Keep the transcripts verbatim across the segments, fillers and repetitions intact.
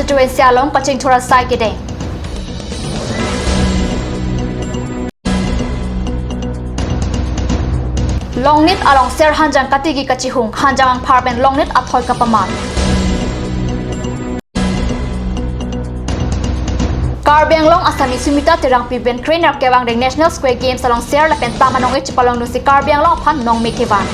constituency along kachingthur asai kedeng. Longnit along ser hanjang katigi kachihung, hanjang angphar pen longnit athoi kapamat. Karbi Anglong Asami Sumita Terangpi pen krenerkep angdeng National Square Games along ser lapen tam anong-e chepalongdunsi Karbi Anglong aphan nongme kevan.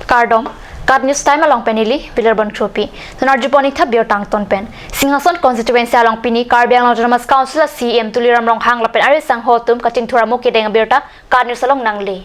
Kardom, KAT News Time along pen neli Bilerbon Kropi. Tonarju pon-ik tha birta angton pen. Singhason constituency along pini Karbi Anglong Autonomous Council a CEM Tuliram Ronghang lapen ari sangho atum kachingthur amo kedeng abirta KAT News along nangle.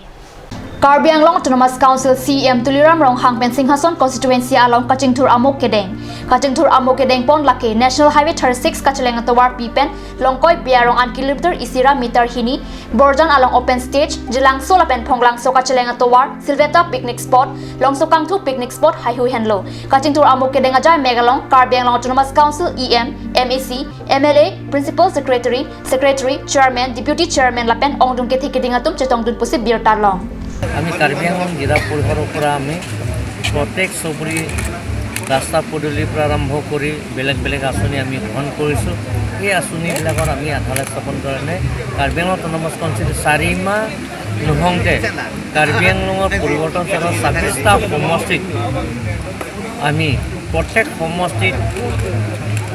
Karbi Anglong Autonomous Council CEM Tuliram Ronghang pen Singhason constituency along kachingthur amo kedeng. Kachingthur amo kedeng pon lake National Highway thirty-six kacheleng atovarpi pen Longkoi Biarong an kilometer isi ra meter hini, Borjan along open stage, Jilangso lapen Phonglangso kacheleng atovar, Silveta picnic spot, Longsokangthu picnic spot, haihui henlo. Kachingthur amo kedeng ajai mek along Karbi Anglong Autonomous Council EM, MAC, MLA, Principal Secretary, Secretary, Chairman, Deputy Chairman lapen ongdung kethe keding atum chetongdun pusi birta long. আমি কাৰ্বি আংলং জিলা পৰিষদৰ পৰা আমি প্ৰত্যেক চুবুৰী ৰাস্তা পদূলিৰ পৰা আৰম্ভ কৰি বেলেগ বেলেগ আঁচনি আমি গ্ৰহণ কৰিছোঁ। সেই আঁচনিবিলাকৰ আমি আধাৰশিলা স্থাপন কাৰণে কাৰ্বি আংলং অট'নমাছ কাউন্সিল চাৰি মাহ নোহোঁতে কাৰ্বি আংলঙৰ পৰিৱৰ্তন চহৰ ছাব্বিছটা সমষ্টিত আমি প্ৰত্যেক সমষ্টিত,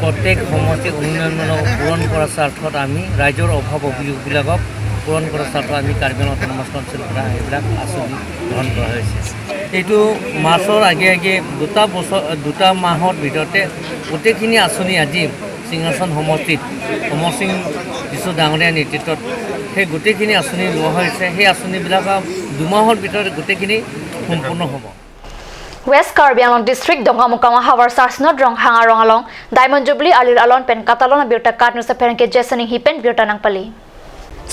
প্ৰত্যেক সমষ্টিত উন্নয়নমূলক পূৰণ কৰাৰ স্বাৰ্থত আমি ৰাইজৰ অভাৱ অভিযোগবিলাকক পূৰণ কৰাৰ স্বাৰ্থত আমি কাৰ্বি আংলং অট'নমাছ কাউন্সিলৰ পৰা এইবিলাক আঁচনি গ্ৰহণ কৰা হৈছে। এইটো মাৰ্চৰ আগে আগে দুটা বছৰ, দুটা মাহৰ ভিতৰতে গোটেইখিনি আঁচনি আজি সিংহাসন সমষ্টিত সমৰসিং টিছো ডাঙৰীয়াৰ নেতৃত্বত সেই গোটেইখিনি আঁচনি লোৱা হৈছে। সেই আঁচনিবিলাক দুমাহৰ ভিতৰতে গোটেইখিনি সম্পূৰ্ণ হ'ব। West Karbi Anglong District Dongkamukam ahavar Sarsinot Ronghang arong along Diamond Jubilee alir alon pen katalon abirta KAT News apherangke Jason Enghi pen birta nangpali.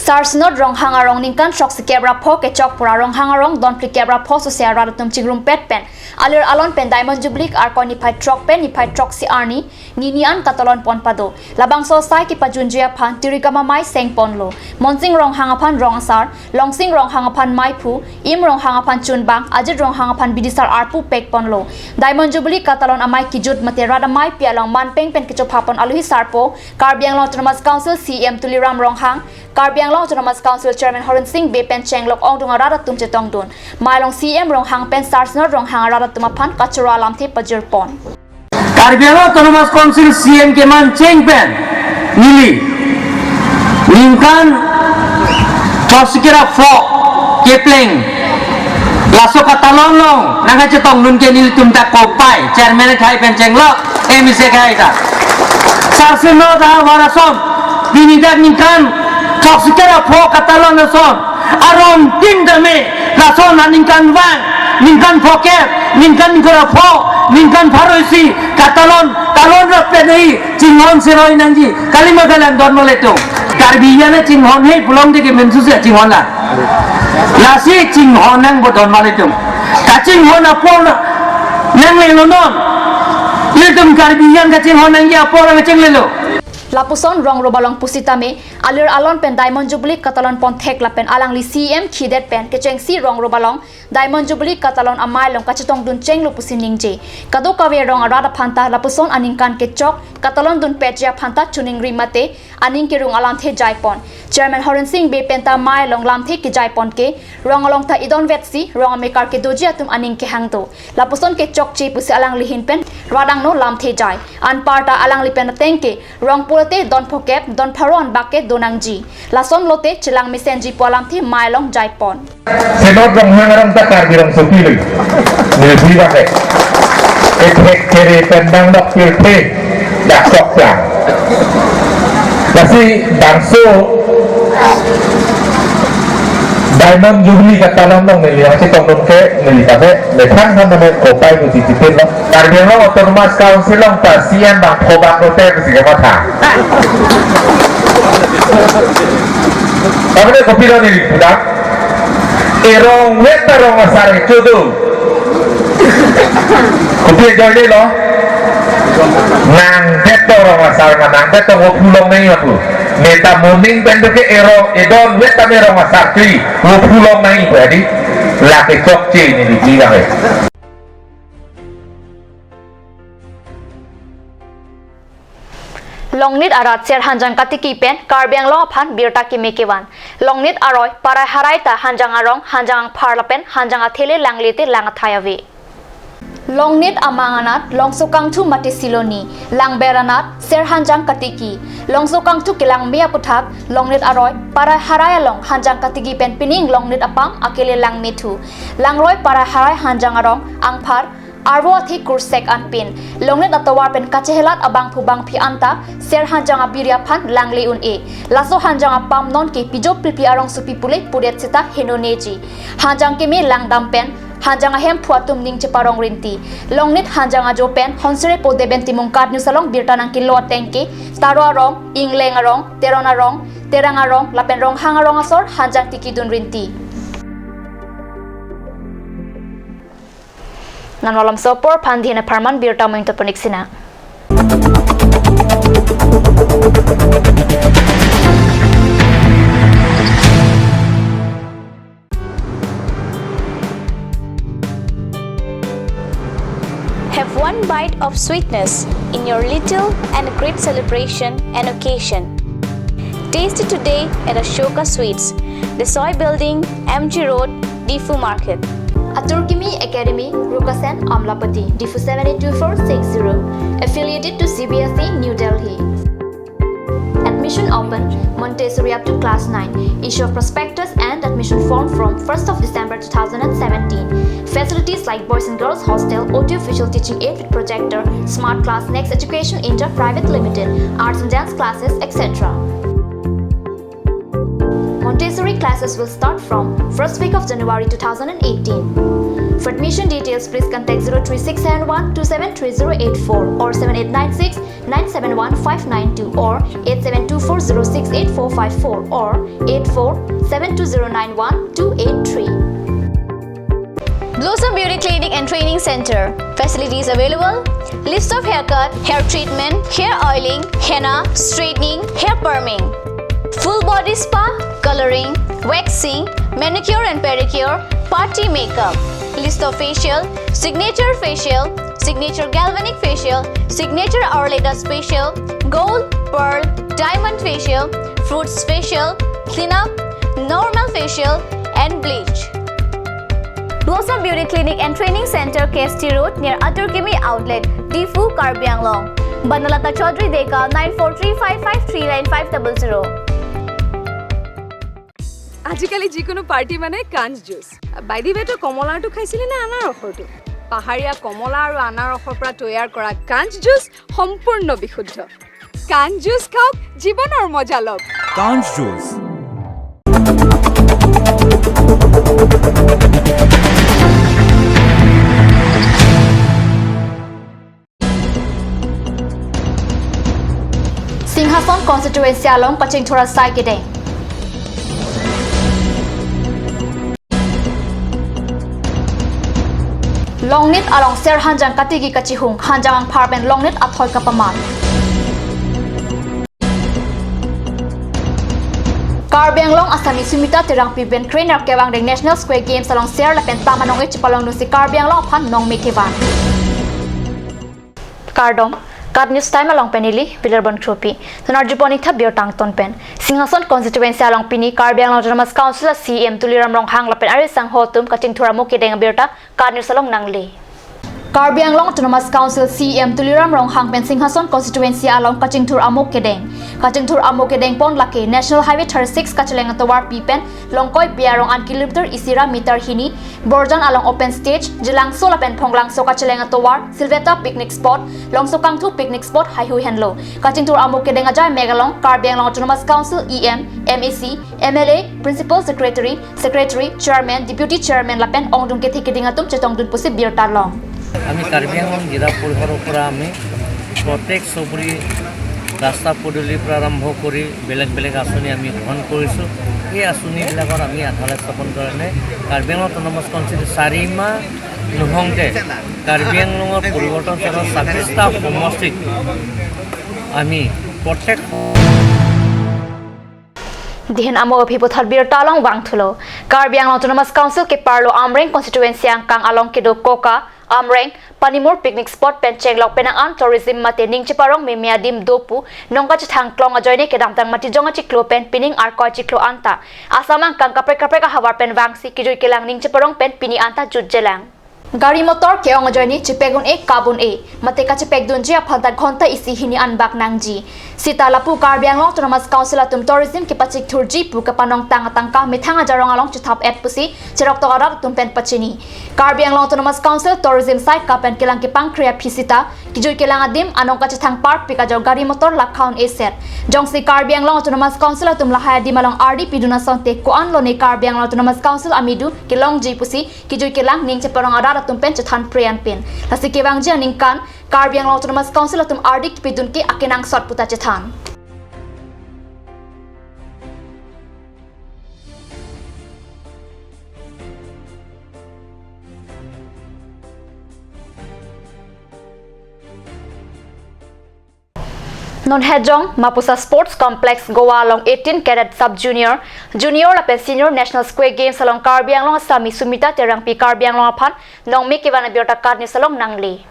Sarsinot Ronghang arong ningkan throksi kep ra pho kechok pura Ronghang arong don phlikep ra pho sose arat atum chingrumpet pen alir alon pen Diamond Jubilee arkoi niphai throk pen niphai throksi arni nini an katalon pon pado. Labangso asai kepajunji aphan Tirigam amei seng ponlo. Monsing Ronghang aphan rong asar, Longsing Ronghang aphan meiphu, Im Ronghang aphan chunbang, Ajit Ronghang aphan bidisar arpu pek ponlo. Diamond Jubilee katalon amei kejut mate rat ameipi along manpeng pen kechopha pon aluhi sarpo Karbi Anglong Autonomous Council CEM Tuliram Ronghang, Karbi Anglong Autonomous Council Chairman Horensing Bey pen chenglok ongdung arat atum chetongdun. Mei along CEM Ronghang pen Sarsinot Ronghang arat atum aphan kachoro alamthe pajir pon. Karbi Anglong Autonomous Council CEM keman cheng pen neli ningkan throksi kep ra pho kepleng laso katalon along nangkachetongdun ke nelitum ta kopai chairman akhai pen chenglok MAC akhai ta. Sarsinot ahavar ason pini dak ningkan throksi kep ra pho katalon ason arong tin tame lason aningkan vang, ningkan phokep, ningkan ingkoi ra pho, ningkan pharo isi katalon, talon rap pen nai chinghon seroi nangji, kalima kalang don maletung. Karbi an chinghon he pulong de ke mensu se chinghon la. Lasi chinghon nangpo don maletung. Kachinghon apor nanglelo non. Ilitum Karbi an kachinghon nangji apor nangchenglelo. Lapuson rong robalong pusitame, alir alon pen Diamond Jubilee katalon pon thek lapen alangli CEM khidet pen kechengsi rong robalong Diamond Jubilee katalon amei along kachetongdun chenglo pusi ningje. Kadokave rong arat aphanta lapuson aningkan kechok katalon dunpetji aphanta choningri mate aning kerung alamthe jai pon. Chairman Horensing Bey penta mei along lamthe kejai pon ke rong along ta idon vetsi rong amekar kedoji atum aning kehang do. Lapuson kechokche pusi alangli ahin pen rat angno lamthe jai. Anparta alangli pen ateng ke rong pulote don phokep, don pharo anbak ke donangji. Lason lote chelang mesenji pu alamthe mei along jai pon. Sinot Ronghang arong ta Karbi rongsopi lui. Nirbi bak ke. Ethek kere pen dang dok pirthe dak sok plang. Lasi bangso Diamond Jubilee katalon along neli yang chetongdun ke neli kame methang than name kopai ko tititin lo. Karbi Anglong Autonomous Council along ta CEM bang pho bang kote pusi kematha. Tamane kopilo neli pudak. Erong vet ta rong asar kecho do. Kopi ajoine lo. Nang vet to rong asar ma nang vet to ngo pulong nai aku. Neta moning pen to ke erong edon vet ta me rong asar tui ngo pulong nai pu adi. Lake chokche neli bilang eh. Longnit arat ser hanjang katiki pen Karbi Anglong aphan birta keme kevan. Longnit aroi parai harai ta hanjang arong, hanjang angphar lapen hanjang athele langle te lang athai ave. Longnit amang anat Longsokangthu mate Siloni, langber anat ser hanjang katiki. Longsokangthu kelang me aputhak Longnit aroi parai harai along hanjang katiki pen pining Longnit apam akele lang me thu. Langroi parai harai hanjang arong angphar arvo athe kursek anpin Longnit atovar pen kachehelat abangphu bangphi anta ser hanjang abiri aphan langle un-e. Laso hanjang apam non ke pijo pipi arongsopi pule pudet seta henoneji. Hanjang keme langdam pen hanjang ahemphu atum ning cheparong rinti. Longnit hanjang ajo pen Honsere Podeben Timung KAT News along birta nangkelo ateng ke Taro arong, Ingleng arong, Teron arong, Terang arong lapen Ronghang arong asor hanjang tikidun rinti. Nanmalam sopor phan dhin apharman birta mo ingtoponik sina. Have one bite of sweetness in your little and great celebration and occasion. Taste it today at Ashoka Sweets, Desoi Building, M G Road, Diphu Market. Atur Kimi Academy, Rukasen, Amlapatty, Diphu seven eight two four six zero. Affiliated to C B S E, New Delhi. Admission open, Montessori up to class nine. Issue of prospectus and admission form from first of December two thousand and seventeen. Facilities like boys and girls hostel, audio visual teaching aid with projector, smart class, Next Education India Private Limited, arts and dance classes, et cetera. Montessori classes will start from first week of January two thousand and eighteen. For admission details, please contact zero three six seven one two seven three zero eight four or seven eight nine six nine seven one five nine two or eight seven two four zero six eight four five four or eight four seven two zero nine one two eight three. Blossom Beauty Clinic and Training Center. Facilities available: lips of haircut, hair treatment, hair oiling, henna, straightening, hair perming, full body spa, coloring, waxing, manicure and pedicure, party makeup, lips of facial, signature facial, signature galvanic facial, signature Ayurveda facial, gold, pearl, diamond facial, fruits facial, cleanup, normal facial, and bleach. Blossom Beauty Clinic and Training Center, K S T Road, near Atur Kimi Outlet, Diphu, Karbi Anglong. Banalata Chaudhary Deka, nine four three five five three nine five double zero. আজিকালি যিকোনো পাৰ্টি মানে কাঞ্চ juice. By the ৱে, তই কমলাৰটো খাইছিলি নে আনাৰসৰটো? পাহাৰীয়া কমলা আৰু আনাৰসৰ পৰা তৈয়াৰ কৰা কাঞ্চ জুচ সম্পূৰ্ণ বিশুদ্ধ। কাঞ্চ জুচ খাওক, জীৱনৰ মজা লওক। কাঞ্চ juice. Singhason constituency along kachingthur asai kedeng. Longnit along ser hanjang katiki kachihung, hanjang angphar pen Longnit athoi kapamat. Karbi Anglong Assamese Sumita Terangpi pen krenerkep angdeng National Square Games along ser lapen tam anong-e chepalongdunsi Karbi Anglong aphan nongme kevan. Kardom, KAT News Time along pen neli Bilerbon Kropi. Nonarjupon ik tha birta angton pen. Singhason constituency along pini Karbi Anglong Autonomous Council a CEM Tuliram Ronghang lapen ari sangho atum kachingthur amo kedeng abirta KAT News along nangle. Karbi Anglong Autonomous Council CEM Tuliram Ronghang pen Singhason constituency along kachingthur amo kedeng. Kachingthur amo kedengpon lake National Highway thirty-six kacheleng atovarpi pen Longkoi Biarong an kilometer isi ra meter hini, Borjan along open stage, Jilangso lapen Phonglangso kacheleng atovar, Silveta picnic spot, Longsokangthu picnic spot, haihui henlo. Kachingthur amo kedeng ajai mek along Karbi Anglong Autonomous Council EM, MAC, MLA, Principal Secretary, Secretary, Chairman, Deputy Chairman lapen ongdung kethe keding atum chetongdun pusi birta long. আমি কাৰ্বি আংলং জিলা পৰিষদৰ পৰা আমি প্ৰত্যেক চুবুৰী ৰাস্তা পদূলিৰ পৰা আৰম্ভ কৰি বেলেগ বেলেগ আঁচনি আমি গ্ৰহণ কৰিছোঁ। এই আঁচনিবিলাকৰ আমি আধাৰ স্থাপন কাৰণে কাৰ্বি আংলং অট'নমাছ কাউন্সিল চাৰি মাহ নুহওঁতে কাৰ্বি আংলঙৰ পৰিৱৰ্তন চহৰ ছাব্বিছটা সমষ্টিত আমি প্ৰত্যেক Dihin amo aphi puthot birta along vangthulo. Karbi Anglong Autonomous Council keparlo Amreng constituency angkang along kedo Koka Amreng, Panimur picnic spot pen chenglok penang an tourism mate ning cheparong meme adim do pu nongkachethang klong ajoine kedamtang Matijong achiklo pen pining Arkoi achiklo anta Assam angkang kaprek kaprek ahavar pen vangsi kejui kelang ning cheparong pen pini anta jutjelang. Gari motor ke-ong ajoine chepek un-e, kap un-e, mate kachepekdunji aphanta ghonta isi hini anbak nangji. Seta lapu Karbi Anglong Autonomous Council atum tourism kepachikthurji pu kapanongtang atangka methang ajarong along chethap-et pusi cheroktok arat atum pen pachini. Karbi Anglong Autonomous Council Tourism Saika pen kelang kepangkre aphi seta kejui kelang adim anongkachethang parpik ajok gari motor lakha un-e set. Jongsi Karbi Anglong Autonomous Council atum lahai adim along ardi pidun asonte ko-an lone Karbi Anglong Autonomous Council amedu kelongji pusi kejui kelang ning cheparong arat atum pen chethan pre anpin. Lasi kevangji aningkan Karbi Anglong Autonomous Council atum ardi kepidun ke akenangsot puta chethan. Non Hejong Mapusa Sports Complex Goa along eighteen cadet sub junior, junior lapen senior National Square Games along Karbi Anglong Asami Sumita Terangpi Karbi Anglong aphan nongme kevan abirta KAT News along nangle.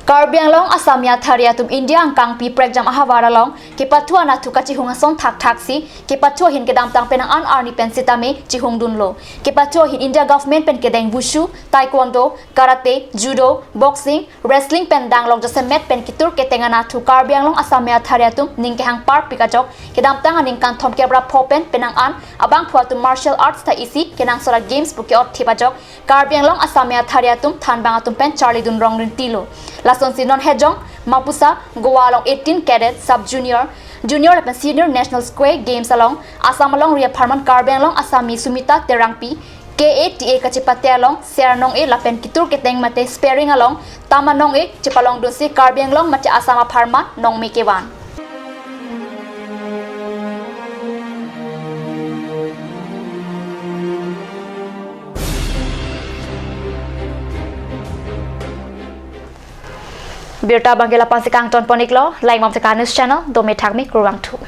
Karbi Anglong Asami athari atum India angkangpi prekjam ahavar along kepathu anatthu kachihung ason thakthaksi kepathu ahin kedamtang penang an arni pen sitame chihungdunlo. Kepathu ahin India government pen kedeng wushu, taekwondo, karate, judo, boxing, wrestling pen danglok jasemet pen ketur keteng anatthu Karbi Anglong Asami athari atum ning kehang parpik ajok kedamtang aningkan thomkep ra pho pen penang an abangphu atum martial arts ta isi kenangsot a-games pu ke-ot thip ajok Karbi Anglong Asami athari atum thanbang atum pen charlidun rong rintilo. Lasonsi non Hejong Mapusa Goa along eighteen cadet sub junior, junior lapen senior National Square Games along Assam alongri apharman Karbi Anglong Asami Sumita Terangpi K A T A kachepate along ser nong-e lapen ketur keteng mate sparring along tama nong-e chepalongdunsi Karbi Anglong mate Assam apharman nongme kevan. Birta abangke lapu-ansi kangton pon-iklo, langmang KAT News channel, dome thakme, kurvangthu.